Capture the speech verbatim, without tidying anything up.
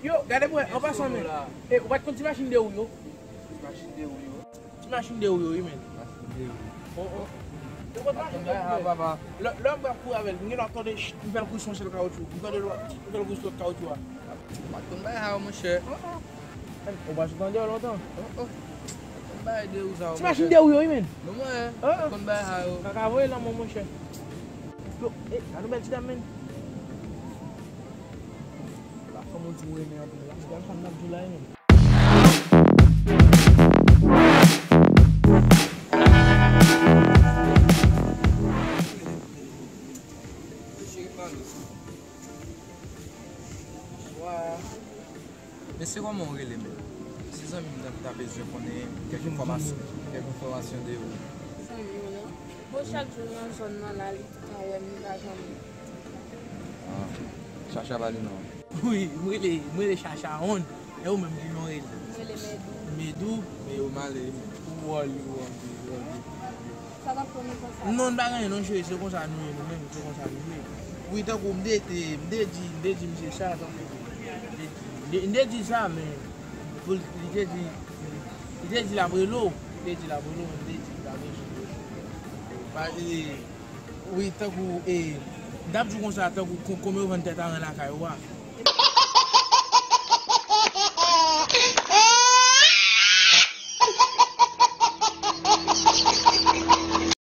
Yo, gade pou wè, an pasan, men. E, ou pa t konn ti machin de ou yo? Ti machin de ou yo? Ti machin de ou yo, wi, men. Machin de ou. Oh, oh. Yo konn machin de ou yo. Papa. Lè, lè m ap kouri avè l, m gen dwa tande, ch-, m fè l kouri sou yon sèl kawotchou. M tande l, m fè l kouri sou lòt kawotchou a. Ou pa t konn bay sa yo, monchè. Oh, oh. Ou pa sot tande yo lontan? Oh, oh. Ou pa t konn bay de ou sa yo, monchè. Ti machin de ou yo, wi, men. Non, mwen, ou pa t konn bay sa yo. Kaka voye lanmò, monchè. Yo, e, gade yon bèl ti dam, men. La fanm ou di ou renmen anpil la. Gade fanm n ap di w la, men. Mesye, kòman w rele, men? Se zanmi m nan ki ta bezwen konnen kèk enfòmasyon, kèk enfòmasyon de ou. Zanmi w lan. Bon, chak jou nan zòn nan la, li tou ka wè m, li pa janm. Ah, Chacha pa li non. Wi, m rele, m rele Chacha Onn. E ou menm, ki jan w rele? M rele Medou. Medou? Men yo male, men. Ou wòl, ou wòl, ou wòl. Sa w ap fè w nan sans sa? Non, n pa gen anyen non, cheri, se konsa nou ye, nou menm, se konsa nou ye. Wi, tankou m te, te, m te di, m te di misye sa, tankou, m te, m te, m te di sa, men, pou l, li te di, li te di l ap rele w, li te di l ap rele w, men m te di l pa bezwen. Pa, e, wi, tankou, e, m t ap di w konsa, tankou, kon-, kòman yo vann tèt aran lakay ou a.